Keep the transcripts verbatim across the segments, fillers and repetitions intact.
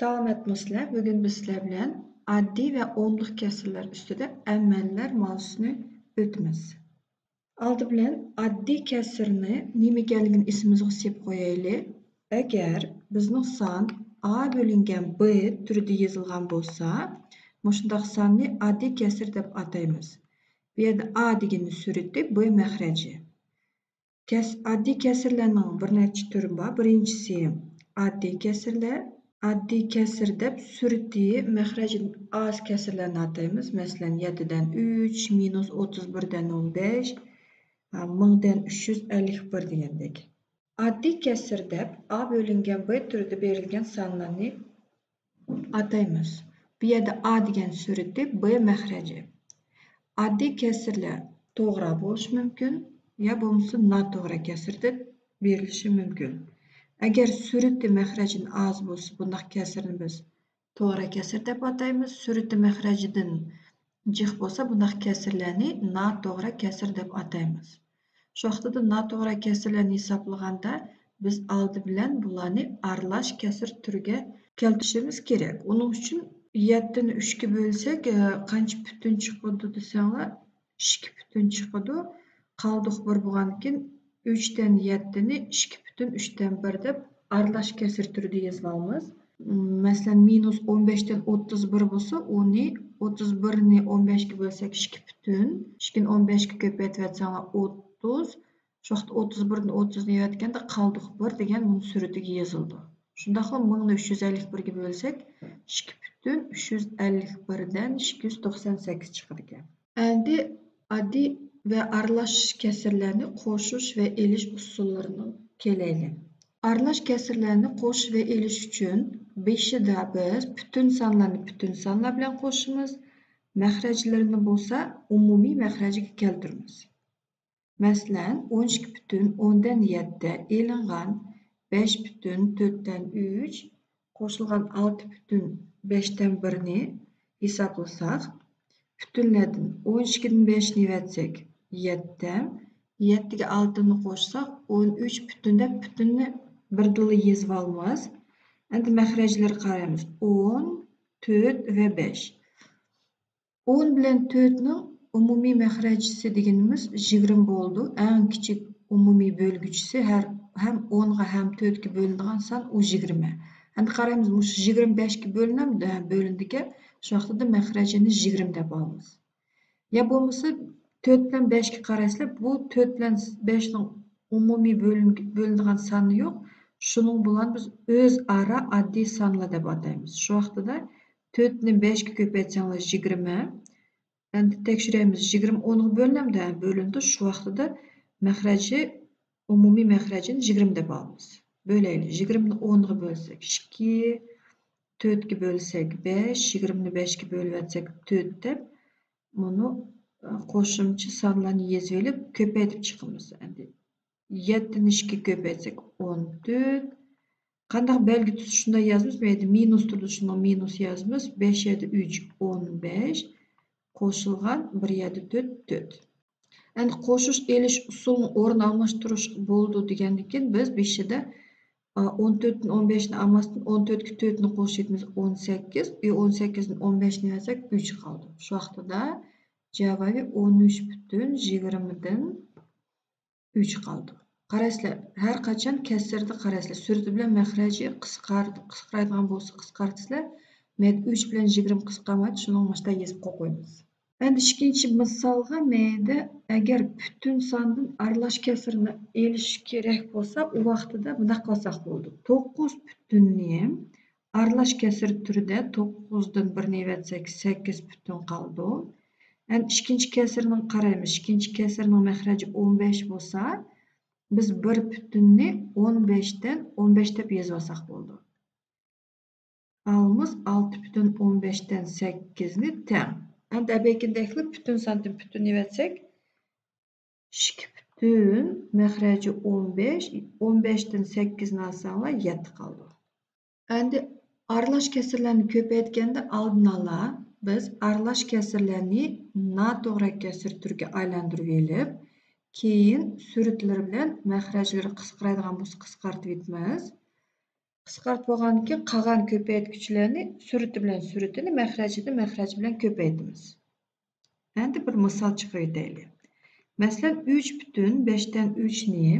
سالامەتمۇسىلەر؟ بۈگۈن بىز سىلەر بىلەن ئاددىي ۋە ئونلۇق كەسىرلەر ئۈستىدە ئەمەللەر ماۋزۇسىنى ئۆتىمىز. ئالدى بىلەن ئاددىي كەسىرنى نېمە ئىكەنلىكىنى ئېسىمىزگە سېلىپ قويايلى. ئەگەر بىزنىڭ سان ئا بۆلۈنگەن ب تۈرىدە يېزىلغان بولسا، مۇشۇنداق ساننى ئاددىي كەسىر دەپ ئاتايمىز. بۇ يەردە ئا دېگەننىڭ سۈرىتى، ب مەخرەجى. كەس-، ئاددىي كەسىرلەرنىڭ بىر نەچچە تۈرى بار. بىرىنچىسى ئاددىي كەسىرلەر. ئاددىي كەسىر دەپ سۈرىتى، مەخرەجى ئاز كەسىرلەرنى ئاتايمىز. مەسىلەن، يەتتىدىن ئۈچ، مىنۇس ئوتتۇز بىردىن ئون بەش، ھە، مىڭدىن ئۈچ يۈز ئەللىك بىر دېگەندەك. ئاددىي كەسىر دەپ ئا بۆلۈنگەن ب تۈرىدە بېرىلگەن سانلارنى ئاتايمىز. بۇ يەردە ئا دېگەن سۈرىتى، ب مەخرەجى. ئاددىي كەسىرلەر توغرا بولۇشى مۇمكىن، يا بولمىسا ناتوغرا كەسىر دەپ بېرىلىشى مۇمكىن. ئەگەر سۈرىتى، مەخرەجىدىن ئاز بولسا، بۇنداق كەسىرنى بىز توغرا كەسىر دەپ ئاتايمىز. سۈرىتى، مەخرەجىدىن جىق بولسا، بۇنداق كەسىرلەرنى ناتوغرا كەسىر دەپ ئاتايمىز. شۇ ۋاقتىدا ناتوغرا كەسىرلەرنى ھېسابلىغاندا، بىز ئالدى بىلەن بۇلارنى ئارىلاش كەسىر تۈرىگە كەلتۈرۈشىمىز كېرەك. ئۇنىڭ ئۈچۈن يەتتىنى ئۈچكە بۆلسەك، ئە، قانچە پۈتۈن چىقىدۇ دېسەڭلار، ئىككى پۈتۈن چىقىدۇ. قالدۇق بىر بولغاندىكىن، ئۈچتىن يەتتىنى ئىككى پۈتۈن ئۈچتىن بىر دەپ ئارىلاش كەسىر تۈرىدە يېزىۋالىمىز. مەسىلەن، مىنۇس ئون بەشتىن ئوتتۇز بىر بولسا، ئۇنى، ئوتتۇز بىرنى ئون بەشكە بۆلسەك، ئىككى پۈتۈن، ئىككىنى ئون بەشكە كۆپەيتىۋەتسەڭلار، ئوتتۇز. شۇ ۋاقىتتا ئوتتۇز بىردىن ئوتتۇزنى ئەۋەتكەندە، قالدۇق بىر دېگەن بۇنىڭ سۈرىتىگە يېزىلىدۇ. شۇنداقلا مىڭنى ئۈچ يۈز ئەللىك بىرگە بۆلسەك، ئىككى پۈتۈن ئۈچ يۈز ئەللىك بىردىن ئىككى يۈز توقسان سەككىز چىقىدىكەن. ئەمدى ئاددىي ۋە ئارىلاش كەسىرلەرنى قوشۇش ۋە ئېلىش ئۇسۇللىرىنى كېلەيلى. ئارىلاش كەسىرلەرنى قوشۇش ۋە ئېلىش ئۈچۈن بېشىدا بىز پۈتۈن سانلارنى پۈتۈن سانلار بىلەن قوشىمىز، مەخرەجلىرىنى بولسا ئومۇمىي مەخرەجگە كەلتۈرىمىز. مەسىلەن، ئون ئىككى پۈتۈن ئوندىن يەتتە ئېلىنغان بەش پۈتۈن تۆتتىن ئۈچ قوشۇلغان ئالتە پۈتۈن بەشتىن بىرنى ھېسابلىساق، پۈتۈنلەردىن ئون ئىككىدىن بەشنى يەتتە، يەتتىگە ئالتىنى قوشساق، ئون ئۈچ پۈتۈن دەپ پۈتۈننى بىردىنلا يېزىۋالىمىز. ئەمدى مەخرەجلىرى قارايمىز. ئون، تۆت ۋە بەش. ئون بىلەن تۆتنىڭ ئومۇمىي مەخرەجىسى دېگىنىمىز يىگىرمە بولىدۇ. ئەڭ كىچىك ئومۇمىي بۆلگۈچىسى ھەر، ھەم ئونغا ھەم تۆتكە بۆلۈنىدىغان سان ئۇ يىگىرمە. ئەمدى قارايمىز، مۇشۇ يىگىرمە بەشكە بۆلۈنەمدۇ؟ ھە، بۆلۈنىدىكەن. شۇ ۋاقتىدا مەخرەجىنى يىگىرمە دەپ ئالىمىز. يا بولمىسا تۆت بىلەن بەشكە قارايسىلەر، بۇ تۆت بىلەن بەشنىڭ ئومۇمىي بۆلۈن-، بۆلۈنىدىغان سانى يوق. شۇنىڭ بىلەن بىز ئۆزئارا ئاددىي سانلار دەپ ئاتايمىز. شۇ ۋاقتىدا تۆتنى بەشكە كۆپەيتسەڭلار يىگىرمە. ئەمدى تەكشۈرەيمىز، يىگىرمە ئونغا بۆلۈنەمدۇ؟ ھە، بۆلۈنىدۇ. شۇ ۋاقتىدا مەخرەجى، ئومۇمىي مەخرەجىنى يىگىرمە دەپ ئالىمىز. بۆلەيلى. يىگىرمىنى ئونغا بۆلسەك ئىككى، تۆتكە بۆلسەك بەش، يىگىرمىنى بەشكە بۆلۈۋەتسەك تۆت دەپ، مۇنۇ، ئە، قوشۇمچە سانلارنى يېزىۋېلىپ كۆپەيتىپ چىقىمىز. ئەمدى يەتتىنى ئىككىگە كۆپەيتسەك ئون تۆت. قانداق بەلگە تۇتۇش، شۇنداق يازىمىز. بۇ يەردە مىنۇس تۇرىدۇ، شۇنىڭ مىنۇس يازىمىز. بەش يەردە ئۈچ، ئون بەش. قوشۇلغان بىر يەردە تۆت، تۆت. ئەمدى قوشۇش ئېلىش ئۇسۇلىنى ئورۇن ئالماشتۇرۇش بولىدۇ دېگەندىن كېيىن بىز بېشىدا، ئا، ئون تۆتتىن ئون بەشنى ئالماستىن ئون تۆتكە تۆتنى قوشۇۋېتىمىز، ئون سەككىز. ئون سەككىزدىن ئون بەشنى ئەۋەتسەك ئۈچ قالىدۇ. شۇ ۋاقتىدا جاۋابى ئون ئۈچ پۈتۈن يىگىرمىدىن ئۈچ قالىدۇ. قارايسىلەر، ھەر قاچان كەسىردە قارايسىلەر، سۈرىتى بىلەن مەخرەجى قىسقار-، قىسقىرايدىغان بولسا قىسقارتىسىلەر. مەيدە ئۈچ بىلەن يىگىرمە قىسقارمايدۇ، شۇنىڭغا مۇشۇنداق يېزىپ قويۇپ قويىمىز. ئەمدى ئىككىنچى مىسالغا، مەيدە ئەگەر پۈتۈن ساندىن ئارىلاش كەسىرنى ئېلىش كېرەك بولسا، ئۇ ۋاقتىدا مۇنداق قىلساق بولىدۇ. توققۇز پۈتۈننى ئارىلاش كەسىر تۈرىدە توققۇزدىن بىرنى ئەۋەتسەك، سەككىز پۈتۈن قالىدۇ. ئەمدى ئىككىنچى كەسىرنىڭ قارايمىز. ئىككىنچى كەسىرنىڭ مەخرەجى ئون بەش بولسا، بىز بىر پۈتۈننى ئون بەشتىن ئون بەش دەپ يېزىۋالساق بولىدۇ. ئالىمىز ئالتە پۈتۈن ئون بەشتىن سەككىزنى تەڭ. ئەمدى ئەبەكىندەكلا پۈتۈن ساندىن پۈتۈن ئەۋەتسەك، ئىككى پۈتۈن، مەخرەجى ئون بەش، ئون بەشتىن سەككىزنى ئالساڭلار يەتتە قالىدۇ. ئەمدى ئارىلاش كەسىرلەرنى كۆپەيتكەندە ئالدىن ئالا بىز ئارىلاش كەسىرلەرنى ناتوغرا كەسىر تۈرىگە ئايلاندۇرۇۋېلىپ، كېيىن سۈرىتىلىرى بىلەن مەخرەجلىرى قىسقىرايدىغان بولسا قىسقارتىۋېتىمىز. قىسقارتىپ بولغاندىن كېيىن قالغان كۆپەيتكۈچلەرنى سۈرىتى بىلەن سۈرىتىنى، مەخرەجىنى مەخرەج بىلەن كۆپەيتىمىز. ئەمدى بىر مىسال چىقىرىۋېتەيلى. مەسىلەن، ئۈچ پۈتۈن بەشتىن ئۈچنى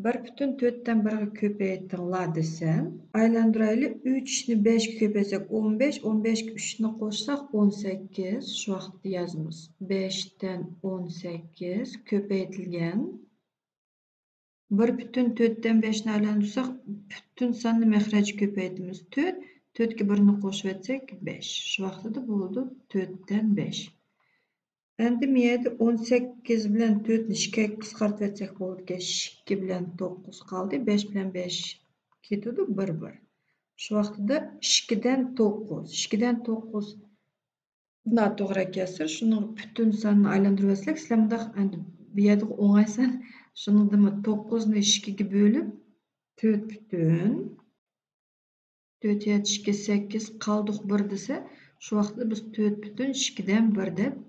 بىر پۈتۈن تۆتتىن بىرگە كۆپەيتىڭلار دېسەم، ئايلاندۇرايلى، ئۈچنى بەشكە كۆپەيتسەك ئون بەش، ئون بەشكە ئۈچنى قوشساق ئون سەككىز، شۇ ۋاقىتتا يازىمىز. بەشتىن ئون سەككىز كۆپەيتىلگەن بىر پۈتۈن تۆتتىن بەشنى ئايلاندۇرساق، پۈتۈن ساننى مەخرەجگە كۆپەيتىمىز. تۆت، تۆتكە بىرنى قوشۇۋەتسەك بەش. شۇ ۋاقتىدا بولىدۇ تۆتتىن بەش. ئەمدى مۇ يەردە ئون سەككىز بىلەن تۆتنى ئىككىگە قىسقارتىۋەتسەك بولىدىكەن، ئىككى بىلەن توققۇز قالدى، بەش بىلەن بەش كېتىدۇ، بىر، بىر. شۇ ۋاقتىدا ئىككىدىن توققۇز، ئىككىدىن توققۇز ناتوغرا كەسىر، شۇنىڭغا پۈتۈن ساننى ئايلاندۇرۇۋەتسەك، سىلەر مۇنداق، ئەمدى بۇ يەردىكى ئوڭاي سان، شۇنىڭدىمۇ توققۇزنى ئىككىگە بۆلۈپ، تۆت پۈتۈن، تۆت يەتتە ئىككى سەككىز، قالدۇق بىر دېسە، شۇ ۋاقىتتا بىز تۆت پۈتۈن ئىككىدىن بىر دەپ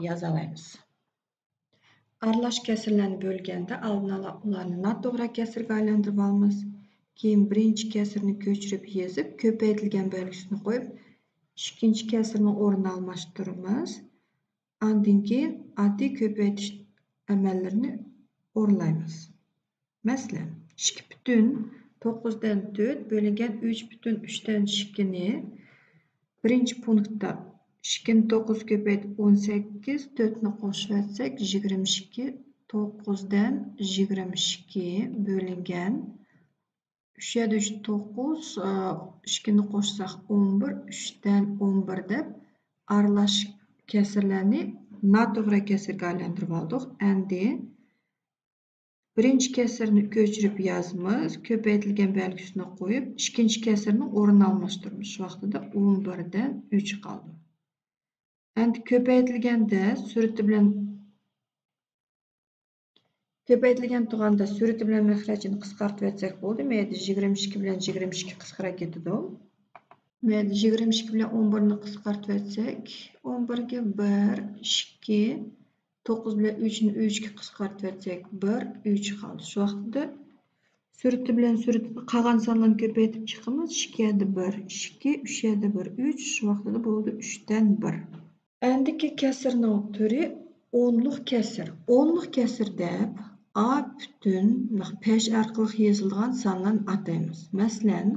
يازالايمىز. ئارىلاش كەسىرلەرنى بۆلگەندە ئالدىن ئالا ئۇلارنى ناتوغرا كەسىرگە ئايلاندۇرۇپ ئالىمىز. كېيىن بىرىنچى كەسىرنى كۆچۈرۈپ يېزىپ، كۆپەيتىلگەن بەلگىسىنى قويۇپ، ئىككىنچى كەسىرنىڭ ئورنىنى ئالماشتۇرىمىز. ئاندىن كېيىن ئاددىي كۆپەيتىش ئەمەللىرىنى ئورۇنلايمىز. مەسىلەن، ئىككى پۈتۈن توققۇزدىن تۆت بۆلۈنگەن ئۈچ پۈتۈن ئۈچتىن ئىككىنى بىرىنچى پونكىتتا ئىككىنى توققۇز كۆپەيتىپ ئون سەككىز، تۆتنى قوشۇۋەتسەك يىگىرمە ئىككى، توققۇزدىن يىگىرمە ئىككى بۆلۈنگەن ئۈچ يەردە ئۈچ توققۇز، ئىككىنى قوشساق ئون بىر، ئۈچتىن ئون بىر دەپ ئارىلاش كەسىرلەرنى ناتوغرا كەسىرگە ئايلاندۇرۇپ ئالدۇق. ئەمدى بىرىنچى كەسىرنى كۆچۈرۈپ يازىمىز، كۆپەيتىلگەن بەلگىسىنى قويۇپ، ئىككىنچى كەسىرنىڭ ئورنىنى ئالماشتۇرىمىز. شۇ ۋاقتىدا ئون بىردىن ئۈچ قالدى. ئەمدى كۆپەيتىلگەندە سۈرىتى بىلەن، كۆپەيتىلگەن تۇغاندا سۈرىتى بىلەن مەخرەجىنى قىسقارتىۋەتسەك بولدى. مەيدە يىگىرمە ئىككى بىلەن يىگىرمە ئىككى قىسقىراپ كېتىدۇ. مەيدە يىگىرمە ئىككى بىلەن ئون بىرنى قىسقارتىۋەتسەك، ئون بىرگە بىر، ئىككى، توققۇز بىلەن ئۈچنى ئۈچكە قىسقارتىۋەتسەك، بىر، ئۈچ قالدى. شۇ ۋاقىتتا سۈرىتى بىلەن سۈرىتى قالغان سانلارنى كۆپەيتىپ چىقىمىز. ئىككى يەردە بىر، ئىككى، ئۈچ يەردە بىر، ئۈچ، شۇ ۋاقىتتا بولىدۇ ئۈچتىن بىر. ئەندىكى كەسىرنىڭ تۈرى ئونلۇق كەسىر. ئونلۇق كەسىر دەپ ئا پۈتۈن پەش ئارقىلىق يېزىلىدىغان سانلارنى ئاتايمىز. مەسىلەن،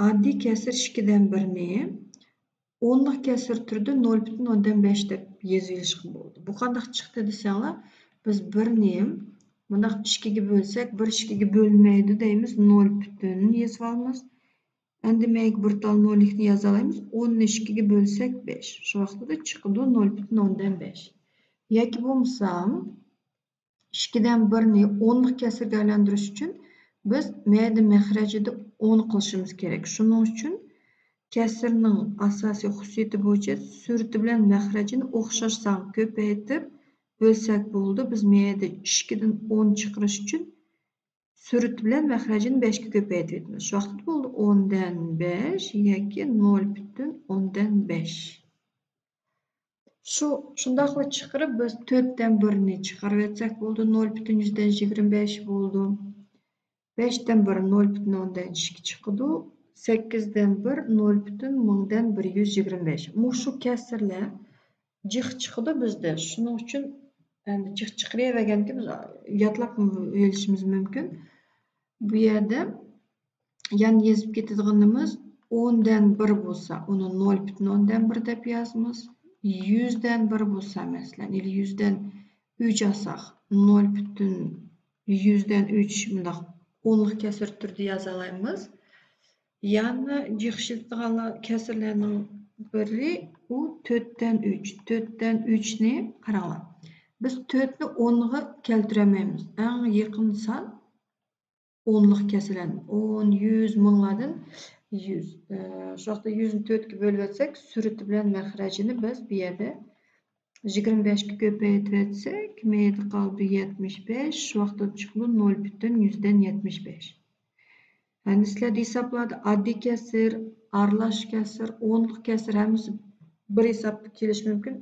ئاددىي كەسىر ئىككىدىن بىرنى ئونلۇق كەسىر تۈرىدە نۆل پۈتۈن ئوندىن بەش دەپ يېزىۋېلىشقا بولىدۇ. بۇ قانداق چىقتى دېسەڭلار، بىز بىرنى مۇنداق ئىككىگە بۆلسەك، بىر ئىككىگە بۆلمەيدۇ دەيمىز، نۆل پۈتۈن يېزىۋالىمىز. ئەمدى مەيگە بىر تال نۆللۈكنى يازالايمىز. ئوننى ئىككىگە بۆلسەك بەش. شۇ ۋاقىتتا چىقىدۇ نۆل پۈتۈن ئوندىن بەش. ياكى بولمىسا ئىككىدىن بىرنى ئونلۇق كەسىرگە ئايلاندۇرۇش ئۈچۈن بىز مەيدە مەخرەجىدە ئون قىلىشىمىز كېرەك. شۇنىڭ ئۈچۈن كەسىرنىڭ ئاساسىي خۇسۇسىيىتى بويىچە سۈرىتى بىلەن مەخرەجىنى ئوخشاش سانغا كۆپەيتىپ بۆلسەك بولىدۇ. بىز مەيدە ئىككىدىن ئون چىقىرىش ئۈچۈن سۈرىتى بىلەن مەخرەجىنى بەشكە كۆپەيتىۋېتىمىز. شۇ ۋاقىتتا بولدى ئوندىن بەش ياكى نۆل پۈتۈن ئوندىن بەش. شۇ، شۇنداقلا چىقىرىپ، بىز تۆتتىن بىرنى چىقىرىۋەتسەك بولدى، نۆل پۈتۈن يۈزدىن يىگىرمە بەش بولدى. بەشتىن بىر نۆل پۈتۈن ئوندىن ئىككى چىقىدۇ. سەككىزدىن بىر نۆل پۈتۈن مىڭدىن بىر يۈز يىگىرمە بەش. مۇشۇ كەسىرلەر جىق چىقىدۇ بىزدە. شۇنىڭ ئۈچۈن، ئەمدى جىق چىقىرىۋەرگەندىكىن بىز يادلاپ ئۆيلىشىمىز مۇمكىن. بۇ يەردە يەنە يېزىپ كېتىدىغىنىمىز، ئوندىن بىر بولسا، ئۇنى نۆل پۈتۈن ئوندىن بىر دەپ يازىمىز. يۈزدىن بىر بولسا، مەسىلەن، يەنى يۈزدىن ئۈچ ئالساق، نۆل پۈتۈن يۈزدىن ئۈچ مۇنداق ئونلۇق كەسىر تۈرىدە يازالايمىز. يەنە يىغىشىدىغان كەسىرلەرنىڭ بىرى، ئۇ تۆتتىن ئۈچ. تۆتتىن ئۈچنى قاراڭلار. بىز تۆتنى ئونغا كەلتۈرەلمەيمىز. ئەڭ يېقىن سان ئونلۇق كەسىرلەر. ئون، يۈز، مىڭلاردىن يۈز. ئە، شۇ ۋاقىتتا يۈزنى تۆتكە بۆلۈۋەتسەك، سۈرىتى بىلەن مەخرەجىنى بىز بۇ يەردە يىگىرمە بەشكە كۆپەيتىۋەتسەك، مەيدە قالدى يەتمىش بەش، شۇ ۋاقىتتا چىقىدۇ نۆل پۈتۈن يۈزدىن يەتمىش بەش. ئەمدى سىلەردە ھېسابلاردا ئاددىي كەسىر، ئارىلاش كەسىر، ئونلۇق كەسىر ھەممىسى بىر ھېسابقا كېلىشى مۇمكىن.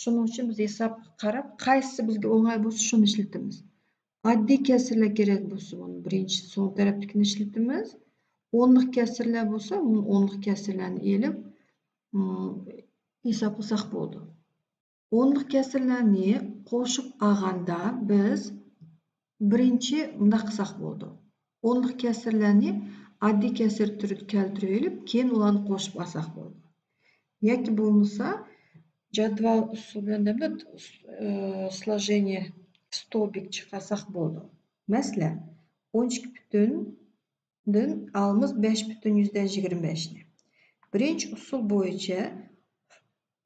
شۇنىڭ ئۈچۈن بىز ھېسابقا قاراپ، قايسىسى بىزگە ئوڭاي بولسا، شۇنى ئىشلىتىمىز. ئاددىي كەسىرلەر كېرەك بولسا، بۇنى بىرىنچى سول تەرەپتىكىنى ئىشلىتىمىز. ئونلۇق كەسىرلەر بولسا، ئونلۇق كەسىرلەرنى ئېلىپ، ھېسابلىساق بولىدۇ. ئونلۇق كەسىرلەرنى قوشۇپ ئالغاندا بىز بىرىنچى مۇنداق قىلساق بولىدۇ. ئونلۇق كەسىرلەرنى ئاددىي كەسىر تۈرىگە كەلتۈرۈۋېلىپ، كېيىن ئۇلارنى قوشۇپ ئالساق بولىدۇ. ياكى بولمىسا، جەدۋەل ئۇسۇلى بىلەن دەمدە، ئى، سلوژېنىيە ستولبىك چىقارساق بولىدۇ. مەسىلەن، ئون ئىككى پۈتۈندىن ئالىمىز بەش پۈتۈن يۈزدىن يىگىرمە بەشنى. بىرىنچى ئۇسۇل بويىچە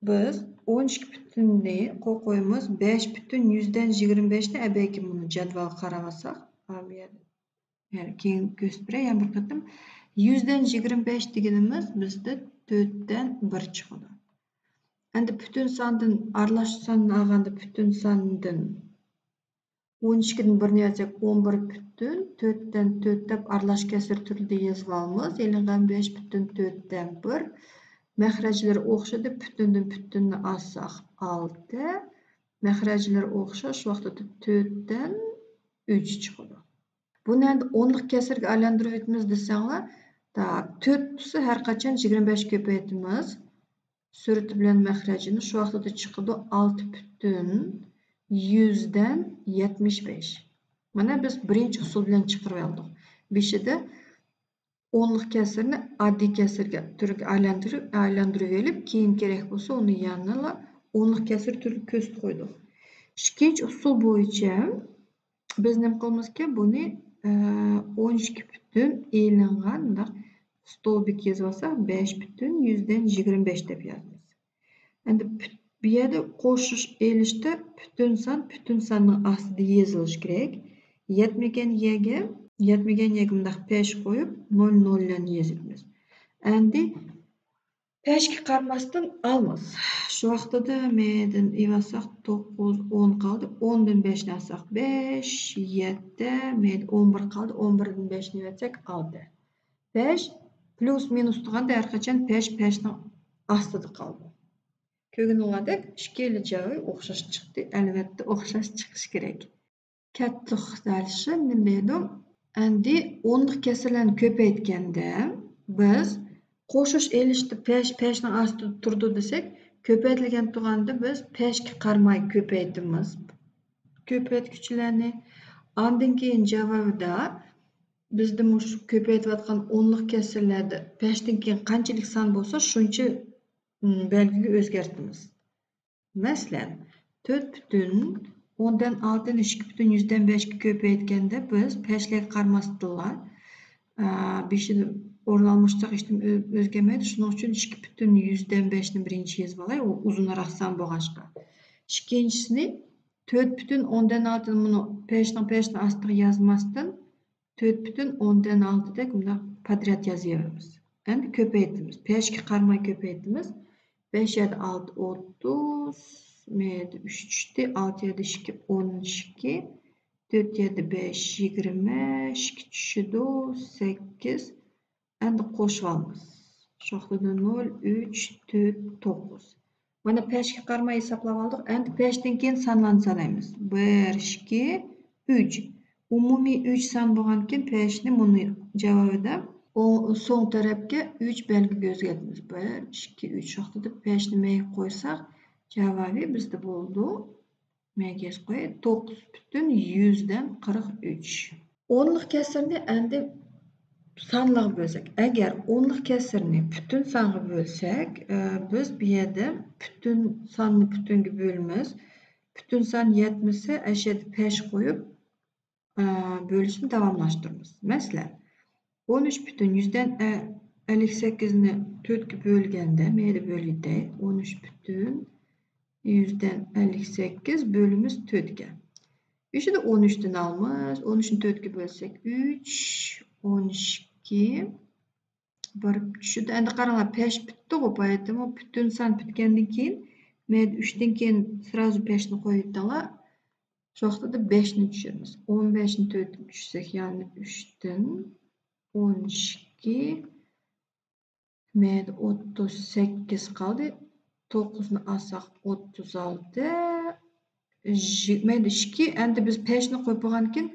بىز ئون ئىككى پۈتۈننى قويىمىز، بەش پۈتۈن يۈزدىن يىگىرمە بەشنى ئەبەكى مۇنۇ جەدۋەلگە قاراۋالساق، يەنى كېيىن كۆرسىتىپ بېرەي، يەنە بىر قېتىم. يۈزدىن يىگىرمە بەش دېگىنىمىز بىزدە تۆتتىن بىر چىقىدۇ. ئەمدى پۈتۈن ساندىن ئارىلاش ساننى ئالغاندا پۈتۈن ساندىن ئون ئىككىدىن بىرنى ئەتسەك، ئون بىر پۈتۈن تۆتتىن تۆت دەپ ئارىلاش كەسىر تۈرىدە يېزىۋالىمىز. ئېلىنغان بەش پۈتۈن تۆتتىن بىر. مەخرەجلىرى ئوخشىدى. پۈتۈندىن پۈتۈننى ئالساق، ئالتە. مەخرەجلىرى ئوخشاش ۋاقتىدا تۆتتىن ئۈچ چىقىدۇ. بۇنى ئەمدى ئونلۇق كەسىرگە ئايلاندۇرۇۋېتىمىز دېسەڭلار، تا-، تۆت تۇرسا ھەر قاچان يىگىرمە بەش كۆپەيتىمىز. سۈرىتى بىلەن مەخرەجىنى شۇ ۋاقتىدا چىقىدۇ، ئالتە پۈتۈن يۈزدىن يەتمىش بەش. مانا بىز بىرىنچى ئۇسۇل بىلەن چىقىرىۋالدۇق. بېشىدا ئونلۇق كەسىرنى ئاددىي كەسىرگە، تۈرگە ئايلاندۇرۇپ، ئايلاندۇرۇۋېلىپ، كېيىن كېرەك بولسا ئۇنى يەنىلا ئونلۇق كەسىر تۈرىگە كۆرسىتىپ قويدۇق. ئىككىنچى ئۇسۇل بويىچە بىز نېمە قىلىمىزكى، بۇنى، ئە، ئون ئىككى پۈتۈن ئېلىنغان، مۇنداق ستولبىك يېزىۋالساق، بەش پۈتۈن يۈزدىن يىگىرمە بەش دەپ يازىمىز. ئەمدى پۈت-، بۇ يەردە قوشۇش ئېلىشتا پۈتۈن سان پۈتۈن ساننىڭ ئاستىدا يېزىلىشى كېرەك. يەتمىگەن يەرگە، يەتمىگەن يەرگە مۇنداق پەش قويۇپ، نول نول بىلەن يېزىمىز. ئەمدى پەشكە قارىماستىن ئالىمىز. شۇ ۋاقتىدا مەيدىن ئېلىۋالساق، توققۇز، ئون قالدى. ئوندىن بەشنى ئالساق، بەش، يەتتە، مەيدىن ئون بىر قالدى. ئون بىردىن بەشنى ئەتسەك، ئالتە. پەش پلۇس مىنۇس تۇرغاندا ھەر قاچان پەش پەشنىڭ ئاستىدا قالىدۇ. كۆرگىنىڭلاردەك ئىككىلا جاۋابى ئوخشاش چىقتى. ئەلۋەتتە ئوخشاش چىقىشى كېرەك. كەتتۇق دەل شۇ نېمە دەيدۇ؟ ئەمدى ئونلۇق كەسىرلەرنى كۆپەيتكەندە بىز قوشۇش ئېلىشتا پەش، پەشنىڭ ئاستىدا تۇرىدۇ دېسەك، كۆپەيتىلگەن تۇرغاندا بىز پەشكە قارىماي كۆپەيتىمىز كۆپەيتكۈچىلەرنى. ئاندىن كېيىن جاۋابىدا بىزدە مۇشۇ كۆپەيتىۋاتقان ئونلۇق كەسىرلەردە پەشتىن كېيىن قانچىلىك سان بولسا، شۇنچە، م، بەلگىگە ئۆزگەرتىمىز. مەسىلەن، تۆت پۈتۈن ئوندىن ئالتىنى ئىككى پۈتۈن يۈزدىن بەشكە كۆپەيتكەندە، بىز پەشلەرگە قارىماستىنلا، ئا، بېشىدا ئورۇن ئالماشتۇرساق ھېچنېمە ئۆ-، ئۆزگەرمەيدۇ. شۇنىڭ ئۈچۈن ئىككى پۈتۈن يۈزدىن بەشنى بىرىنچى يېزىۋالاي، ئۇ ئۇزۇنراق سان بولغاچقا. ئىككىنچىسىنى، تۆت پۈتۈن ئوندىن ئالتىنى مۇنۇ پەشنىڭ پەشنىڭ ئاستىغا يازماستىن، تۆت پۈتۈن ئوندىن ئالتىدەك مۇنداق پادرياد يازىۋېرىمىز. ئەمدى كۆپەيتىمىز. پەشكە قارىماي كۆپەيتىمىز. بەش يەردە ئالتە ئوتتۇز، مەيدە ئۈچ چۈشتى، ئالتە يەردە ئىككى ئون ئىككى، تۆت يەردە بەش يىگىرمە، ئىككى چۈشىدۇ، سەككىز. ئەمدى قوشۇۋالىمىز. شۇ ۋاقتىدا نول، ئۈچ، تۆت، توققۇز. مانا پەشكە قارىماي ھېسابلاۋالدۇق. ئەمدى پەشتىن كېيىن سانلارنى سانايمىز. بىر، ئىككى، ئۈچ. ئومۇمىي ئۈچ سان بولغاندىكىن پەشنى مۇنۇ جاۋابىدا ئو-، سوڭ تەرەپكە ئۈچ بەلگىگە ئۆزگەرتىمىز. بىر، ئىككى، ئۈچ. شۇ ۋاقتىدا پەشنى مەيگە قويساق، جاۋابى بىزدە بولىدۇ. مەيگە يېزىپ قوياي، توققۇز پۈتۈن يۈزدىن قىرىق ئۈچ. ئونلۇق كەسىرنى ئەمدى سانلارغا بۆلسەك، ئەگەر ئونلۇق كەسىرنى پۈتۈن سانغا بۆلسەك، ئە، بىز بۇ يەردە پۈتۈن ساننى پۈتۈنگە بۆلىمىز. پۈتۈن سان يەتمىسە، ئەشەدە پەش قويۇپ، ئە، بۆلۈشنى داۋاملاشتۇرىمىز. مەسىلەن، ئون ئۈچ پۈتۈن يۈزدىن ئەللىك سەككىزنى تۆتكە بۆلگەندە، مەيلى بۆلۈۋېتەي، ئون ئۈچ پۈتۈن يۈزدىن ئەللىك سەككىز بۆلىمىز تۆتكە. ئىچىدە ئون ئۈچتىن ئالىمىز، ئون ئۈچنى تۆتكە بۆلسەك، ئۈچ، ئون ئىككى، بىر چۈشىدۇ. ئەمدى قاراڭلار، پەش پۈتتىغۇ، بايىتىمۇ پۈتۈن سان پۈتكەندىن كېيىن، مەيلى ئۈچتىن كېيىن سرازۇ پەشنى قويۇۋېتىڭلار. شۇ ۋاقتىدا بەشنى چۈشۈرىمىز. ئون بەشنى تۆتكە چۈشۈرسەك، يەنى ئۈچتىن ئون ئىككى، مەيدە ئوتتۇز سەككىز قالدى. توققۇزنى ئالساق، ئوتتۇز ئالتە. مەيدە ئىككى، ئەمدى بىز پەشنى قويۇپ بولغاندىكىن،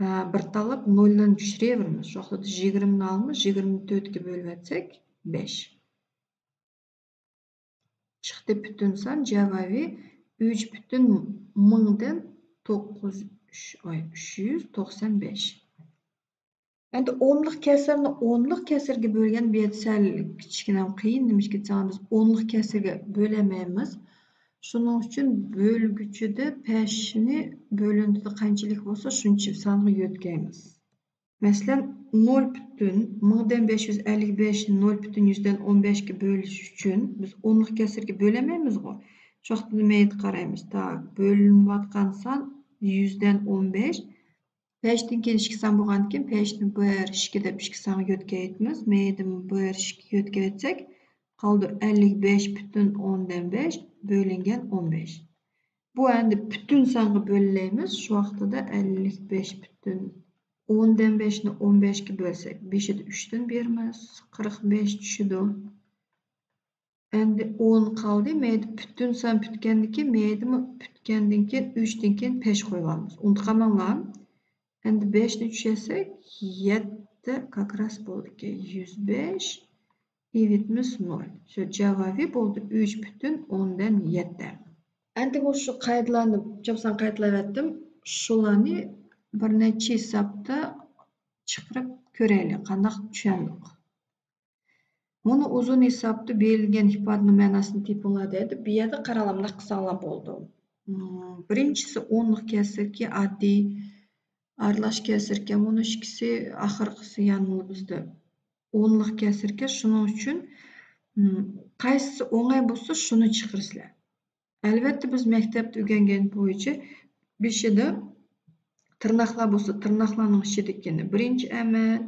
ھە، بىر تاللاپ نولدىن چۈشۈرۈۋېرىمىز. شۇ ۋاقىتتا يىگىرمىنى ئالىمىز، يىگىرمىنى تۆتكە بۆلۈۋەتسەك، بەش. چىقتى پۈتۈن سان، جاۋابى ئۈچ پۈتۈن مىڭدىن توققۇز، ئۈچ، ئاي، ئۈچ يۈز توقسان بەش. ئەمدى ئونلۇق كەسىرنى ئونلۇق كەسىرگە بۆلگەن بۇ يەردە سەل كىچىككىنە قىيىن. نېمىشقا دېسەڭلار، بىز ئونلۇق كەسىرگە بۆلەلمەيمىز. شۇنىڭ ئۈچۈن بۆلگۈچىدە پەشنى بۆلۈنتىدە قانچىلىك بولسا، شۇنچە سانغا يۆتكەيمىز. مەسىلەن، نۆل پۈتۈن مىڭدىن بەش يۈز ئەللىك بەشنى نۆل پۈتۈن يۈزدىن ئون بەشكە بۆلۈش ئۈچۈن بىز ئونلۇق كەسىرگە بۆلەلمەيمىزغۇ. شۇ ۋاقىتتا نېمە قارايمىز؟ تاك، بۆلۈنۈۋاتقان سان يۈزدىن ئون بەش. پەشتىن كېيىن ئىككى سان بولغاندىكىن، پەشنى بىر، ئىككى دەپ ئىككى سانغا يۆتكەيتىمىز. مەيدىمۇ بىر، ئىككى يۆتكەيتسەك، قالىدۇ ئەللىك بەش پۈتۈن ئوندىن بەش بۆلۈنگەن ئون بەش. بۇ ئەمدى پۈتۈن سانغا بۆلەلەيمىز. شۇ ۋاقتىدا ئەللىك بەش پۈتۈن ئوندىن بەشنى ئون بەشكە بۆلسەك، بېشىدا ئۈچتىن بېرىمىز، قىرىق بەش چۈشىدۇ. ئەمدى ئون قالدى. مەيدە پۈتۈن سان پۈتكەندىن كېيىن، مەيدىمۇ پۈتكەندىن كېيىن، ئۈچتىن كېيىن پەش قويۇۋالىمىز. ئۇنتۇپ قالماڭلار. ئەمدى بەشنى چۈشۈرسەك، يەتتە كاكراس بولىدىكەن. يۈز بەش، ئېۋىتمىس نۆل. شۇ جاۋابى بولدى ئۈچ پۈتۈن ئوندىن يەتتە. ئەمدى مۇشۇ قائىدىلارنى چاپسان قايتىلاۋەتتىم. شۇلارنى بىر نەچچە ھېسابتا چىقىرىپ كۆرەيلى، قانداق چۈشەندۇق. مۇنۇ ئۇزۇن ھېسابتا بېرىلگەن ئىپادىنىڭ مەناسىنى تېپىڭلار دەيدۇ. بۇ يەردە قاراڭلار، مۇنداق قىلساڭلار بولىدۇ. مم، بىرىنچىسى ئونلۇق كەسىركى ئاددىي ئارىلاش كەسىركەن. مۇنۇ ئىككىسى ئاخىرقىسى يەنىلا بىزدە ئونلۇق كەسىركەن. شۇنىڭ ئۈچۈن، مم، قايسىسى ئوڭاي بولسا، شۇنى چىقىرىسىلەر. ئەلۋەتتە، بىز مەكتەپتە ئۆگەنگەن بويىچە بېشىدا تىرناقلار بولسا، تىرناقلارنىڭ ئىچىدىكىنى بىرىنچى ئەمەل،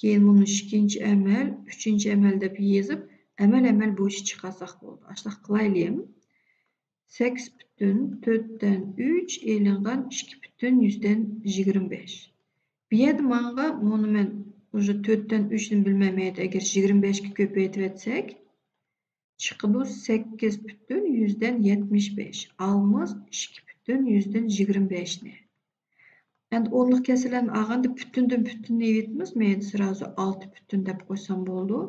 كېيىن مۇنى ئىككىنچى ئەمەل، ئۈچىنچى ئەمەل دەپ يېزىپ، ئەمەل-ئەمەل بويىچە چىقارساق بولىدۇ. ئاشۇنداق قىلايلى. سەككىز پۈتۈن تۆتتىن ئۈچ ئېلىنغان ئىككى پۈتۈن يۈزدىن يىگىرمە بەش. بۇ يەردە ماڭا مۇنى مەن ئۇژې تۆتتىن ئۈچنى بىلمەيمەن، ئەگەر يىگىرمە بەشكە كۆپەيتىۋەتسەك، چىقىدۇ سەككىز پۈتۈن يۈزدىن يەتمىش بەش، ئالىمىز ئىككى پۈتۈن يۈزدىن يىگىرمە بەشنى. ئەمدى ئونلۇق كەسىرلەرنى ئالغاندا پۈتۈندىن پۈتۈننى ئېلىۋېتىمىز، مەيدە سرازۇ ئالتە پۈتۈن دەپ قويسام بولىدۇ.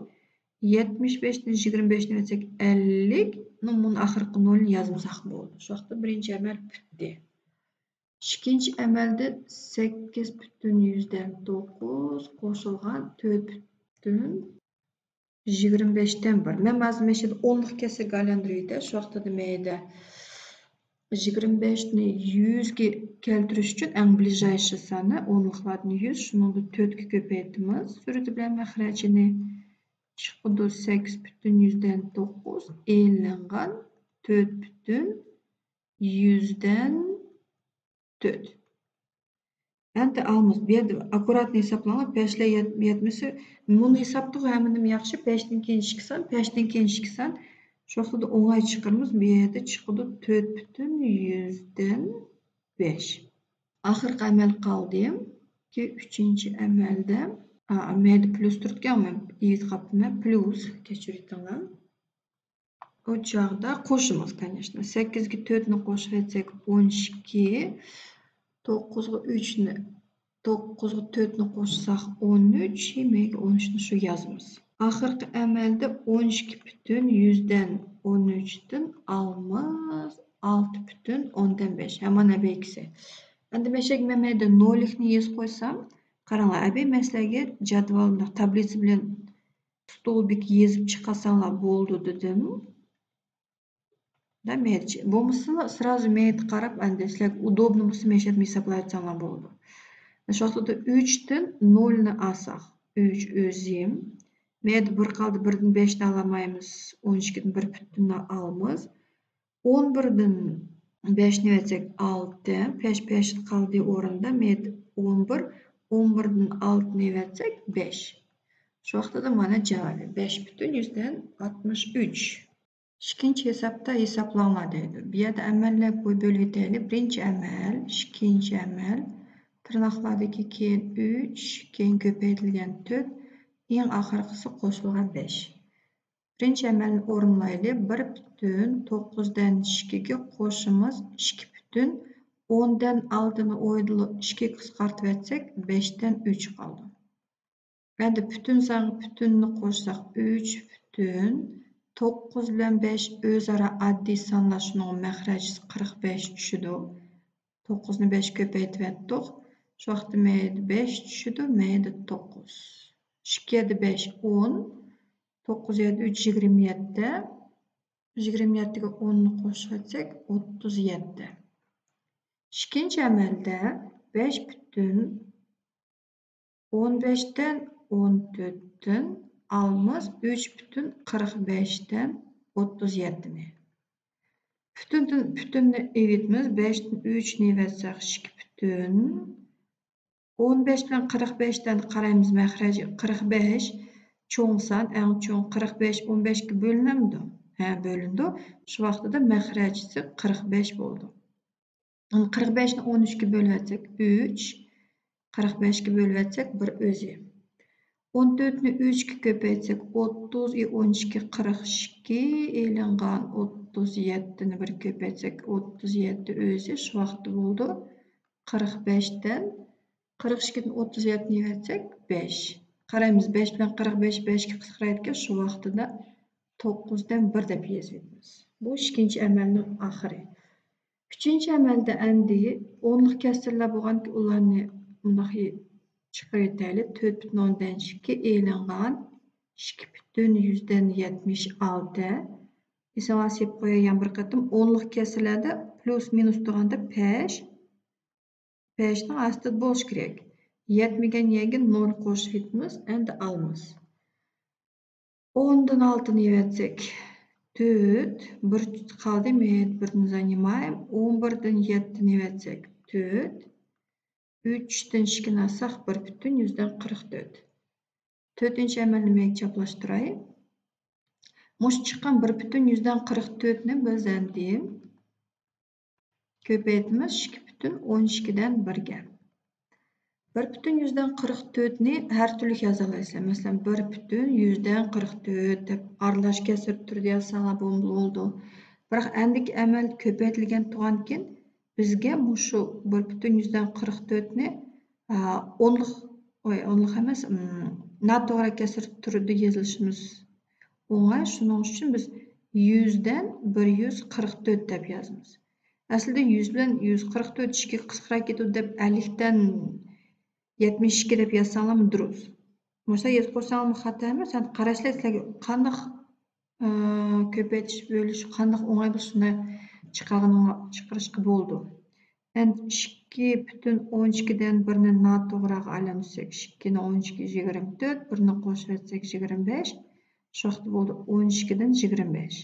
يەتمىش بەشتىن يىگىرمە بەشنى ئەتسەك ئەللىك، مۇنۇ ئاخىرقى نولنى يازمىساق بولىدۇ. شۇ ۋاقىتتا بىرىنچى ئەمەل پۈتتى. ئىككىنچى ئەمەلدە سەككىز پۈتۈن يۈزدىن توققۇز قوشۇلغان تۆت پۈتۈن يىگىرمە بەشتىن بىر. مەن ھازىر مەشىدە ئونلۇق كەسىرگە ئايلاندۇرۇۋېتەي. شۇ ۋاقتىدا مەيدە يىگىرمە بەشنى يۈزگە كەلتۈرۈش ئۈچۈن ئەڭ بىلىژايشى سانى ئونلۇقلاردىن يۈز، شۇنىڭدا تۆتكە كۆپەيتىمىز. سۈرىتى بىلەن مەخرەجىنى چىقىدۇ سەككىز پۈتۈن يۈزدىن توققۇز ئېلىنغان تۆت پۈتۈن يۈزدىن تۆت. ئەمدى ئالىمىز. بۇ يەردە ئاككۇراتنى ھېسابلاڭلار. بەشلەر يەت-، يەتمىسە، مۇنى ھېسابتىغۇ ھەممىدىن ياخشى. بەشتىن كېيىن ئىككى سان، بەشتىن كېيىن ئىككى سان. شۇ ۋاقتىدا ئوڭاي چىقىرىمىز. بۇ يەردە چىقىدۇ تۆت پۈتۈن يۈزدىن بەش. ئاخىرقى ئەمەل قالدى. كى ئۈچىنچى ئەمەلدە، ئا، مەيدە پليۇس تۇرىدىكەن، مەن ئېيتىپ قاپتىمەن، پليۇس، كەچۈرۈۋېتىڭلار. ئۇ چاغدا قوشىمىز، كانېشنا. سەككىزگە تۆتنى قوشۇۋەتسەك، ئون ئىككى، توققۇزغا ئۈچنى، توققۇزغا تۆتنى قوشساق، ئون ئۈچ، مەيدە ئون ئۈچنى شۇ يازىمىز. ئاخىرقى ئەمەلدە ئون ئىككى پۈتۈن يۈزدىن ئون ئۈچتىن ئالىمىز ئالتە پۈتۈن ئوندىن بەش، ھەمان ئەبەيكىسى. ئەمدى مەشەگە مەن مەيدە نولىكنى يېزىپ قويسام، قاراڭلار، ئەبەي مەن سىلەرگە جەدۋەل، تابلىتسا بىلەن ستولبىك يېزىپ چىقارساڭلار بولىدۇ دېدىم. دا مەيدىچە. بولمىسا، سرازۇ مەيدە قاراپ، ئەندى سىلەرگە ئۇدوبنو بولسا، مەشەدە ھېسابلاۋەتسەڭلار بولىدۇ. شۇ ۋاقىتتا ئۈچتىن نولنى ئالساق، ئۈچ ئۆزى. مەيدە بىر قالدى، بىردىن بەشنى ئالالمايمىز، ئون ئىككىدىن بىر پۈتۈننى ئالىمىز. ئون بىردىن بەشنى ئەتسەك، ئالتە، پەش، پەش قالدى ئورنىدا، مەيدە ئون بىر، ئون بىردىن ئالتىنى ئەتسەك، بەش. شۇ ۋاقتىدا مانا جاۋابى بەش پۈتۈن يۈزدىن ئاتمىش ئۈچ. ئىككىنچى ھېسابتا ھېسابلاڭلار دەيدۇ. بۇ يەردە ئەمەللەر بويى بۆلۈۋېتەيلى. بىرىنچى ئەمەل، ئىككىنچى ئەمەل، تىرناقلاردىكى كېيىن ئۈچ، كېيىن كۆپەيتىلگەن تۆت، ئەڭ ئاخىرقىسى قوشۇلغان بەش. بىرىنچى ئەمەلنى ئورۇنلايلى. بىر پۈتۈن توققۇزدىن ئىككىگە قوشىمىز ئىككى پۈتۈن ئوندىن ئالتىنى ئويدىلا ئىككىگە قىسقارتىۋەتسەك، بەشتىن ئۈچ قالدى. ئەمدى پۈتۈن سانغا پۈتۈننى قوشساق، ئۈچ پۈتۈن، توققۇز بىلەن بەش ئۆزئارا ئاددىي سانلار، شۇنىڭ مەخرەجى قىرىق بەش چۈشىدۇ. توققۇزنى بەش كۆپەيتىۋەتتۇق. شۇ ۋاقىتتا مەيدە بەش چۈشىدۇ، مەيدە توققۇز. ئىككى يەتتە بەش، ئون. توققۇز يەتتە ئۈچ، يىگىرمە يەتتە. يىگىرمە يەتتىگە ئوننى قوشۇۋەتسەك، ئوتتۇز يەتتە. ئىككىنچى ئەمەلدە بەش پۈتۈن ئون بەشتىن، ئون تۆتتىن ئالىمىز، ئۈچ پۈتۈن قىرىق بەشتىن ئوتتۇز يەتتىنى. پۈتۈندىن پۈتۈننى ئېلىۋېتىمىز، بەشتىن ئۈچنى ئېلىۋەتسەك، ئىككى پۈتۈن. ئون بەش بىلەن قىرىق بەشتىن قارايمىز، مەخرەجى قىرىق بەش، چوڭ سان، ئەڭ چوڭ قىرىق بەش ئون بەشكە بۆلۈنەمدۇ؟ ھە، بۆلۈنىدۇ. شۇ ۋاقتىدا مەخرەجىسى قىرىق بەش بولىدۇ. قىرىق بەشنى ئون ئۈچكە بۆلۈۋەتسەك، ئۈچ، قىرىق بەشكە بۆلۈۋەتسەك، بىر ئۆزى. ئون تۆتنى ئۈچكە كۆپەيتسەك، ئوتتۇز، ئون ئىككى، قىرىق ئىككى ئېلىنغان، ئوتتۇز يەتتىنى بىر كۆپەيتسەك، ئوتتۇز يەتتە ئۆزى، شۇ ۋاقىتتا بولىدۇ قىرىق بەشتىن، قىرىق ئىككىدىن ئوتتۇز يەتتىنى ئەتسەك، بەش. قارايمىز، بەش بىلەن قىرىق بەش بەشكە قىسقىرايدىكەن، شۇ ۋاقتىدا توققۇزدىن بىر دەپ يېزىۋېتىمىز. بۇ ئىككىنچى ئەمەلنىڭ ئاخىرى. ئۈچىنچى ئەمەلدە ئەمدى ئونلۇق كەسىرلەر بولغانكى، ئۇلارنى مۇنداق چىقىرىۋېتەيلى. تۆت پۈتۈن ئوندىن ئىككى ئېلىنغان ئىككى پۈتۈن يۈزدىن يەتمىش ئالتە. ئېسىڭلارغا سېلىپ قوياي يەنە بىر قېتىم. ئونلۇق كەسىرلەردە پلۇس مىنۇس تۇرغاندا پەش، پەشنىڭ ئاستىدا بولۇشى كېرەك. يەتمىگەن يەرگە نول قوشۇۋېتىمىز، ئەمدى ئالىمىز. ئوندىن ئالتىنى ئېلىۋەتسەك، تۆت، بىر قالدى، مەيدە بىردىن زانىمايىم. ئون بىردىن يەتتىنى ئېلىۋەتسەك، تۆت، ئۈچتىن ئىككىنى ئالساق، بىر پۈتۈن يۈزدىن قىرىق تۆت. تۆتىنچى ئەمەلنى مەن چاپلاشتۇراي. مۇشۇ چىققان بىر پۈتۈن يۈزدىن قىرىق تۆتنى بىز ئەمدى كۆپەيتىمىز ئىككى پۈتۈن ئون ئىككىدىن بىرگە. بىر پۈتۈن يۈزدىن قىرىق تۆتنى ھەر تۈرلۈك يازالايسىلەر. مەسىلەن، بىر پۈتۈن يۈزدىن قىرىق تۆت دەپ ئارىلاش كەسىر تۈرىدە يازساڭلار بولىدۇ. بىراق ئەندىكى ئەمەل كۆپەيتىلگەن تۇرغانكىن، بىزگە مۇشۇ بىر پۈتۈن يۈزدىن قىرىق تۆتنى، ئا، ئونلۇق، ئوي، ئونلۇق ئەمەس، ئىم، ناتوغرا كەسىر تۈرىدە يېزىلىشىمىز ئوڭاي. شۇنىڭ ئۈچۈن بىز يۈزدىن بىر يۈز قىرىق تۆت دەپ يازىمىز. ئەسلىدە يۈز بىلەن يۈز قىرىق تۆت ئىككىگە قىسقىراپ كېتىدۇ دەپ، ئەللىكتىن يەتمىش ئىككى دەپ يازساڭلارمۇ دۇرۇس. مۇشۇنداق يېزىپ قويساڭلارمۇ خاتا ئەمەس. ھەم قاراشلار سىلەرگە قانداق، ئى، كۆپەيتىش، بۆلۈش قانداق ئوڭاي بولسا، شۇنى چىقارغىنىڭ-، چىقىرىشقا بولىدۇ. ئەمدى ئىككى پۈتۈن ئون ئىككىدىن بىرنى ناتوغراغا ئايلاندۇرساق، ئىككىنى ئون ئىككى يىگىرمە تۆت، بىرنى قوشۇۋەتسەك يىگىرمە بەش، شۇ ۋاقىتتا بولىدۇ ئون ئىككىدىن يىگىرمە بەش.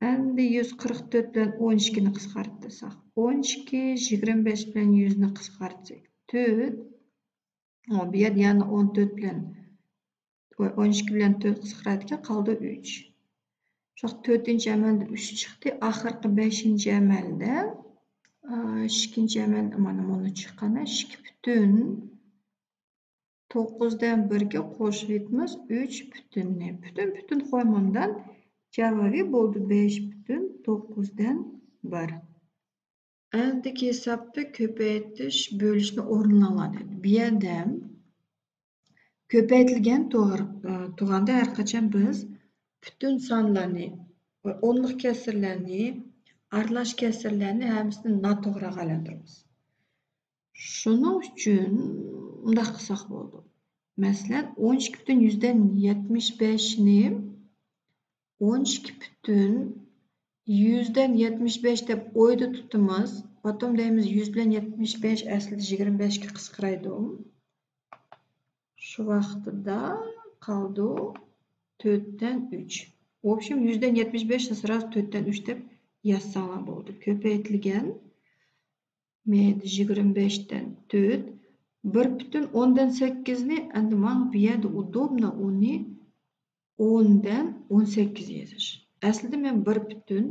ئەمدى يۈز قىرىق تۆت بىلەن ئون ئىككىنى قىسقارتساق، ئون ئىككى، يىگىرمە بەش بىلەن يۈزنى قىسقارتساق، تۆت. ئۇ بۇ يەردە يەنە ئون تۆت بىلەن، ئون ئىككى بىلەن تۆت قىسقىرايدىكەن، قالدى ئۈچ. شۇ تۆتىنچى ئەمەلدە ئۈچ چىقتى. ئاخىرقى بەشىنچى ئەمەلدە، ئىككىنچى ئەمەلدە مانا مۇنى چىققان، ئىككى پۈتۈن توققۇزدىن بىرگە قوشۇۋېتىمىز ئۈچ پۈتۈننى. پۈتۈن پۈتۈن قويمامدان جاۋابى بولدى بەش پۈتۈن توققۇزدىن بىر. ئەندىكى ھېسابتا كۆپەيتىش، بۆلۈشنى ئورۇنلاڭلار دەيدۇ. بۇ يەردە كۆپەيتىلگەن تۇغ-، ئە، تۇغاندا ھەر قاچان بىز پۈتۈن سانلارنى، ئونلۇق كەسىرلەرنى، ئارىلاش كەسىرلەرنى ھەممىسىنى ناتوغراغا ئايلاندۇرىمىز. شۇنىڭ ئۈچۈن مۇنداق قىلساق بولىدۇ. مەسىلەن، ئون ئىككى پۈتۈن يۈزدىن يەتمىش بەشنى ئون ئىككى پۈتۈن يۈزدىن يەتمىش بەش دەپ ئويدا تۇتىمىز. پاتوم دەيمىز، يۈز بىلەن يەتمىش بەش ئەسلىدە يىگىرمە بەشكە قىسقىرايدۇ. شۇ ۋاقتىدا قالدى تۆتتىن ئۈچ. ۋوبشېم، يۈزدىن يەتمىش بەشنى سرازۇ تۆتتىن ئۈچ دەپ يازساڭلار بولدى. كۆپەيتىلگەن مەيدە يىگىرمە بەشتىن تۆت، بىر پۈتۈن ئوندىن سەككىزنى، ئەمدى ماڭا بۇ يەردە ئۇدوبنو ئۇنى ئوندىن ئون سەككىز يېزىش. ئەسلىدە مەن بىر پۈتۈن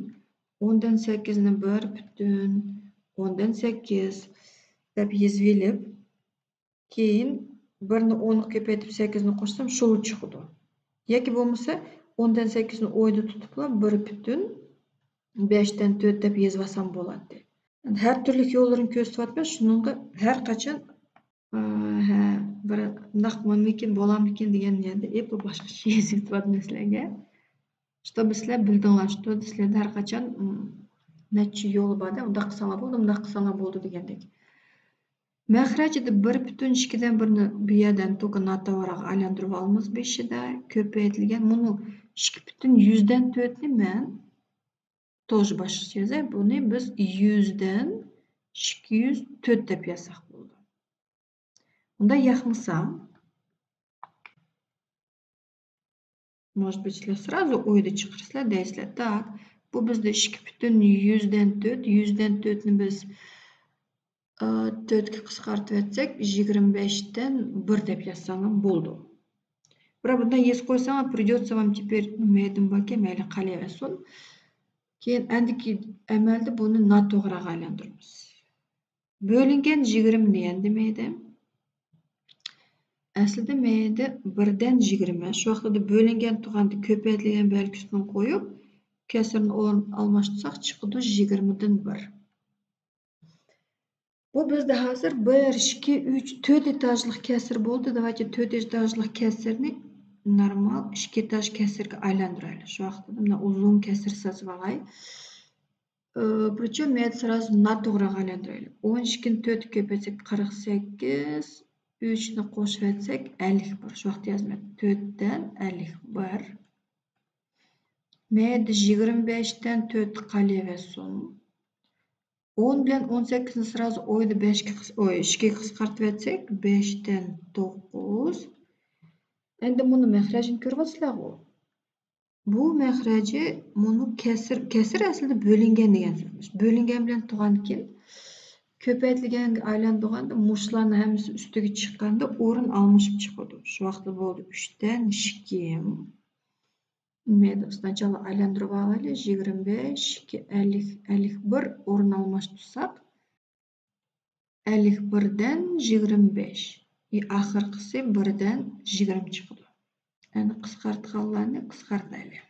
ئوندىن سەككىزنى بىر پۈتۈن ئوندىن سەككىز دەپ يېزىۋېلىپ، كېيىن بىرنى ئونغا كۆپەيتىپ سەككىزنى قوشسام، شۇلا چىقىدۇ. ياكى بولمىسا ئوندىن سەككىزنى ئويدا تۇتۇپلا بىر پۈتۈن بەشتىن تۆت دەپ يېزىۋالسام بولاتتى. ھەر تۈرلۈك يوللىرىنى كۆرسىتىۋاتىمەن، شۇنىڭغا ھەر قاچان، ئە، ھە، بىر مۇنداق مۇمكىن بولامدىكىن دېگەن يەردە ئېپلا باشقىچە يېزىۋېتىۋاتىمەن سىلەرگە. شتوبى سىلەر بىلدىڭلار، شتو سىلەردە ھەر قاچان، ئىم، نەچچە يول بار-دە، ئۇنداق قىلساڭلار بولدى، مۇنداق قىلساڭلار بولدى دېگەندەك. مەخرەجىدە بىر پۈتۈن ئىككىدىن بىرنى بۇ يەردىن توكا ناتوغراغا ئايلاندۇرۇۋالىمىز بېشىدا. كۆپەيتىلگەن مۇنۇ ئىككى پۈتۈن يۈزدىن تۆتنى مەن توجى باشقىچە يازاي. بۇنى بىز يۈزدىن ئىككى يۈز تۆت دەپ يازساق بولىدۇ. ئۇندا ياقمىسا، может быть، سىلەر سرازۇ ئويدا چىقىرىسىلەر دەيسىلەر. تاك، بۇ بىزدە ئىككى پۈتۈن يۈزدىن تۆت، يۈزدىن تۆتنى بىز، ئە، تۆتكە قىسقارتىۋەتسەك، يىگىرمە بەشتىن بىر دەپ يازساڭلار بولىدۇ. بىراق بۇنداق يېزىپ قويساڭلار، придётся вам теперь مەيدىم باركەن، مەيلى قالىۋەرسۇن. كېيىن ئەندىكى ئەمەلدە بۇنى ناتوغراغا ئايلاندۇرىمىز. بۆلۈنگەن يىگىرمە دېگەندە مەيدە. ئەسلىدە مەيدە بىردىن يىگىرمە. شۇ ۋاقىتتا بۆلۈنگەن تۇغاندا كۆپەيتىلگەن بەلگىسىنى قويۇپ، كەسىرنى ئورۇن ئالماشتۇرساق چىقىدۇ يىگىرمىدىن بىر. بۇ بىزدە ھازىر بىر، ئىككى، ئۈچ، تۆت ئېتاژلىق كەسىر بولدى. داۋايچە تۆت ئېتاژلىق كەسىرنى نورمال ئىككى ئېتاژ كەسىرگە ئايلاندۇرايلى. شۇ ۋاقىتتا مۇنداق ئۇزۇن كەسىر سىزىۋالاي. ئى، причёم مەيدە سرازۇ ناتوغراغا ئايلاندۇرايلى. ئون ئىككىنى تۆتكە كۆپەيتسەك، قىرىق سەككىز، ئۈچنى قوشۇۋەتسەك، ئەللىك بىر. شۇ ۋاقىت يازىمەن. تۆتتىن ئەللىك بىر. مەيدە يىگىرمە بەشتىن تۆت قالىۋەرسۇن. ئون بىلەن ئون سەككىزنى سرازۇ ئويدا بەشكە قىس-، ئوي، ئىككىگە قىسقارتىۋەتسەك، بەشتىن توققۇز. ئەندى مۇنۇ مەخرەجنى كۆرۈۋاتىسىلەرغۇ؟ بۇ مەخرەجى مۇنۇ كەسىر، كەسىر ئەسلىدە بۆلۈنگەن دېگەن سۆز. بۆلۈنگەن بىلەن تۇغانكىن، كۆپەيتىلگەنگە ئايلاندۇرغاندا مۇشۇلارنىڭ ھەممىسى ئۈستىگە چىققاندا ئورۇن ئالمىشىپ چىقىدۇ. شۇ ۋاقىتتا بولدى ئۈچتىن ئىككى. مەيدە ئۇستانچالا ئايلاندۇرۇپ ئالايلى. يىگىرمە بەش، ئىككى، ئەللىك، ئەللىك بىر ئورۇن ئالماشتۇرساق، ئەللىك بىردىن يىگىرمە بەش. ئى، ئاخىرقىسى بىردىن يىگىرمە چىقىدۇ. ئەنە قىسقارتقانلارنى قىسقارتايلى.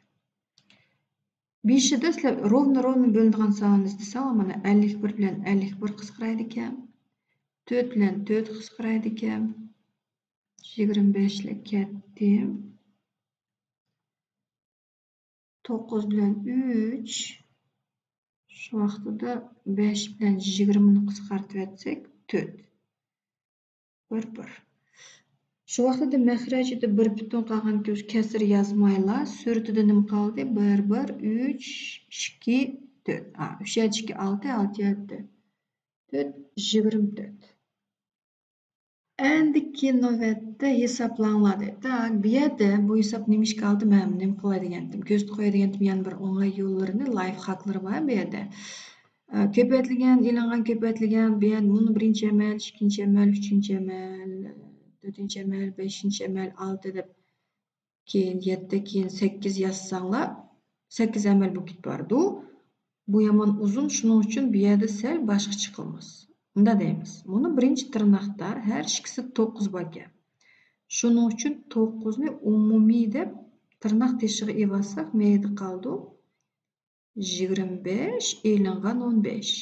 بېشىدا سىلەر روۋنا روۋنا بۆلىدىغان ساننى ئىزدىسەڭلار، مانا ئەللىك بىر بىلەن ئەللىك بىر قىسقىرايدىكەن. تۆت بىلەن تۆت قىسقىرايدىكەن. يىگىرمە بەشلىك كەتتى. توققۇز بىلەن ئۈچ، شۇ ۋاقتىدا بەش بىلەن يىگىرمىنى قىسقارتىۋەتسەك، تۆت. بىر، بىر. شۇ ۋاقتىدا مەخرەجىدە بىر پۈتۈن قالغان كەسىر يازمايلا، سۈرىتىدە نېمە قالدى؟ بىر، بىر، ئۈچ، ئىككى، تۆت. ئا، ئۈچ يەتتە ئىككى، ئالتە، ئالتە يەتتە، تۆت، يىگىرمە تۆت. ئەندىكى نۆۋەتتە ھېسابلاڭلار دەيدۇ. تاك، بۇ يەردە بۇ ھېساب نېمىشقا ئالدى؟ مەن نېمە قىلاي دېگەنتىم، كۆرسىتىپ قوياي دېگەنتىم، يەنە بىر ئوڭاي يوللىرىنى، لايف ھاكلىرى بار بۇ يەردە. ئە، كۆپەيتىلگەن، ئېلىنغان كۆپەيتىلگەن، بۇ يەردە مۇنۇ بىرىنچى ئەمەل، ئىككىنچى ئەمەل، ئۈچىنچى ئەمەل، تۆتىنچى ئەمەل، بەشىنچى ئەمەل، ئالتە دەپ كېيىن يەتتە، كېيىن سەككىز يازساڭلار، سەككىز ئەمەل بولۇپ كېتىپ بارىدۇ. بۇ يامان ئۇزۇن، شۇنىڭ ئۈچۈن بۇ يەردە سەل باشقىچە قىلىمىز. مۇنداق دەيمىز. مۇنۇ بىرىنچى تىرناقتا ھەر ئىككىسى توققۇز باركەن. شۇنىڭ ئۈچۈن توققۇزنى ئومۇمىي دەپ تىرناق تېشىغا ئېلىۋالساق، مەيدە قالىدۇ يىگىرمە بەش، ئېلىنغان ئون بەش.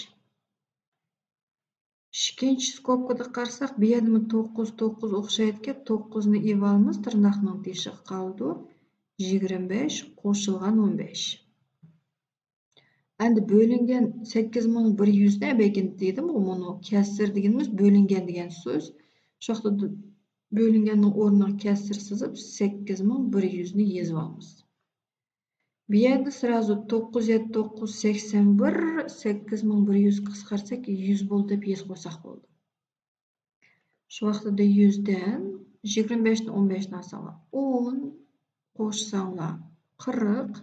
ئىككىنچى سكوپكىدا قارىساق، بۇ يەردىمۇ توققۇز، توققۇز ئوخشايدىكەن، توققۇزنى ئېلىۋالىمىز، تىرناقنىڭ تېشىغا قالىدۇ يىگىرمە بەش قوشۇلغان ئون بەش. ئەندى بۆلۈنگەن سەككىز مىڭ بىر يۈزنى، بەلكىم دېدىمغۇ، مۇنۇ كەسىر دېگىنىمىز بۆلۈنگەن دېگەن سۆز. شۇ ۋاقىتتا بۆلۈنگەننىڭ ئورنىغا كەسىر سىزىپ، سەككىز مىڭ بىر يۈزنى يېزىۋالىمىز. بۇ يەردە سرازۇ توققۇز يەتتە توققۇز سەكسەن بىر، سەككىز مىڭ بىر يۈز قىسقارتساك، يۈز بولدى دەپ يېزىپ قويساق بولدى. شۇ ۋاقتىدا يۈزدىن يىگىرمە بەشنى، ئون بەشنى ئالساڭلار، ئون قوشساڭلار، قىرىق،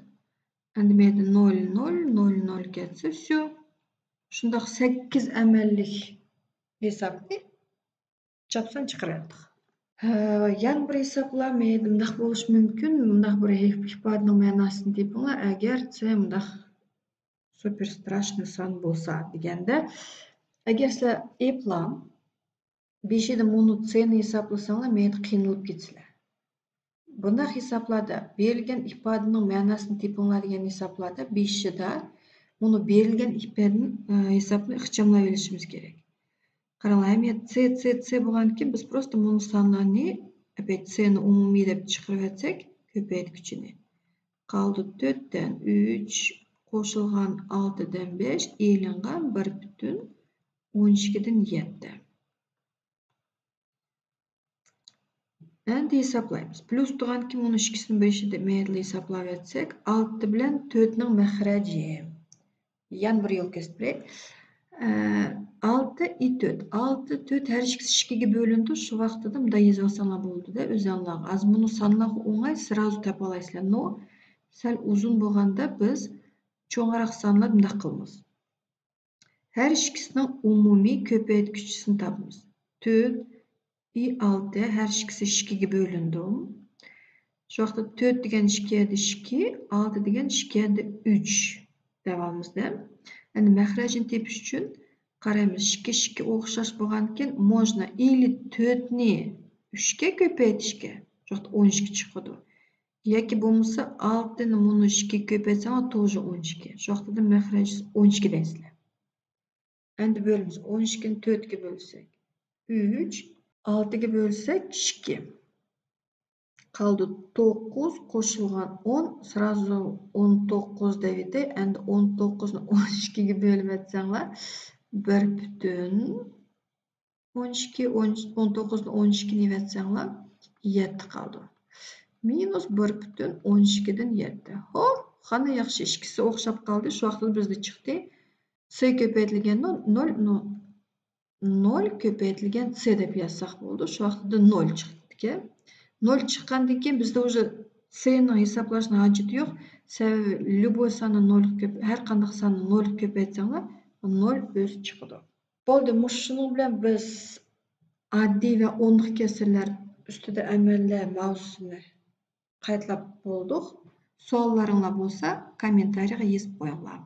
ئەندى بۇ يەردە نۆل، نۆل، نۆل، نۆل كەتسە، شۇ، شۇنداق سەككىز ئەمەللىك ھېسابنى چاپسان چىقىرىۋەتتۇق. ھە، يەنە بىر ھېسابلار مەيدە مۇنداق بولۇشى مۇمكىن، مۇنداق بىر ئىپادىنىڭ مەناسىنى تېپىڭلار، ئەگەرچە مۇنداق سۇپېر ستراشنىي سان بولسا دېگەندە، ئەگەر سىلەر ئېپلا بېشىدا مۇنۇ سېنى ھېسابلىساڭلار، مەيدە قىينىلىپ كېتىسىلەر. بۇنداق ھېسابلاردا بېرىلگەن ئىپادىنىڭ مەناسىنى تېپىڭلار دېگەن ھېسابلاردا بېشىدا ئۇنى بېرىلگەن ئىپادىنى، ئە، ھېسابنى ئىخچاملاپ ئېلىشىمىز كېرەك. قاراڭلار، ئەمەلىيەتتە سى، سى، سى بولغاندىكىن بىز پروستو مۇنۇ سانلارنى، ئەپەت، سىنى ئومۇمىي دەپ چىقىرىۋەتسەك، كۆپەيتكۈچىنى. قالدى تۆتتىن ئۈچ، قوشۇلغان ئالتىدىن بەش، ئېلىنغان بىر پۈتۈن ئون ئىككىدىن يەتتە. ئەمدى ھېسابلايمىز. پليۇس تۇرغاندىكىن ئون ئىككىسىنى بىرىنچى مەيدىلى ھېسابلاۋەتسەك، ئالتە بىلەن تۆتنىڭ مەخرەجى. يەنە بىر يول كۆرسىتىپ بېرەي. ئە، ئالتە ئى تۆت. ئالتە، تۆت ھەر ئىككىسى ئىككىگە بۆلۈنىدۇ. شۇ ۋاقتىدا مۇنداق يېزىۋالساڭلار بولىدۇ-دە، ئۆزۈڭلارغا. ھازىر مۇنۇ سانلارغا ئوڭاي، سرازۇ تاپالايسىلەر. نو، سەل ئۇزۇن بولغاندا بىز چوڭراق سانلار مۇنداق قىلىمىز. ھەر ئىككىسىنىڭ ئومۇمىي كۆپەيتكۈچىسىنى تاپىمىز. تۆت ئى ئالتە، ھەر ئىككىسى ئىككىگە بۆلۈنىدۇ. شۇ ۋاقىتتا تۆت دېگەن ئىككى يەردە ئىككى، ئالتە دېگەن ئىككى يەردە ئۈچ دەۋالىمىزدە. ئەمدى مەخرەجنى تېپىش ئۈچۈن قارايمىز، ئىككى، ئىككى ئوخشاش بولغاندىكىن، موژنا ئىلى تۆتنى ئۈچكە كۆپەيتىشكە، شۇ ۋاقىتتا ئون ئىككى چىقىدۇ. ياكى بولمىسا ئالتىنى مۇنۇ ئىككىگە كۆپەيتسەڭلار، توژى ئون ئىككى. شۇ ۋاقىتتا مەخرەج ئون ئىككى دەيسىلەر. ئەمدى بۆلىمىز. ئون ئىككىنى تۆتكە بۆلسەك، ئۈچ، ئالتىگە بۆلسەك، ئىككى. قالدى توققۇز قوشۇلغان ئون، سرازۇ ئون توققۇز دەۋېتەي. ئەمدى ئون توققۇزنى ئون ئىككىگە بۆلۈۋەتسەڭلار، بىر پۈتۈن ئون ئىككى، ئون، ئون توققۇزنى ئون ئىككىنى يەۋەتسەڭلار، يەتتە قالىدۇ. مىنۇس بىر پۈتۈن ئون ئىككىدىن يەتتە. ھو، خانا ياخشى، ئىككىسى ئوخشاپ قالدى. شۇ ۋاقىتتا بىزدە چىقتى. سى كۆپەيتىلگەن نول، نول، نو-، نول كۆپەيتىلگەن سى دەپ يازساق بولىدۇ. شۇ ۋاقتىدا نول چىقتىكەن. نول چىققاندىن كېيىن بىزدە ئۇژې سىنىڭ ھېسابلاشنىڭ ھاجىتى يوق. سەۋەبى ليۇبوي ساننى نولغا كۆپ-، ھەر قانداق ساننى نولغا كۆپەيتسەڭلار، نول ئۆزى چىقىدۇ. بولدى، مۇشۇنىڭ بىلەن بىز ئاددىي ۋە ئونلۇق كەسىرلەر ئۈستىدە ئەمەللەر ماۋزۇسىنى قايتىلاپ بولدۇق. سوئاللىرىڭلار بولسا، كوممېنتارىيغا يېزىپ قويۇڭلار.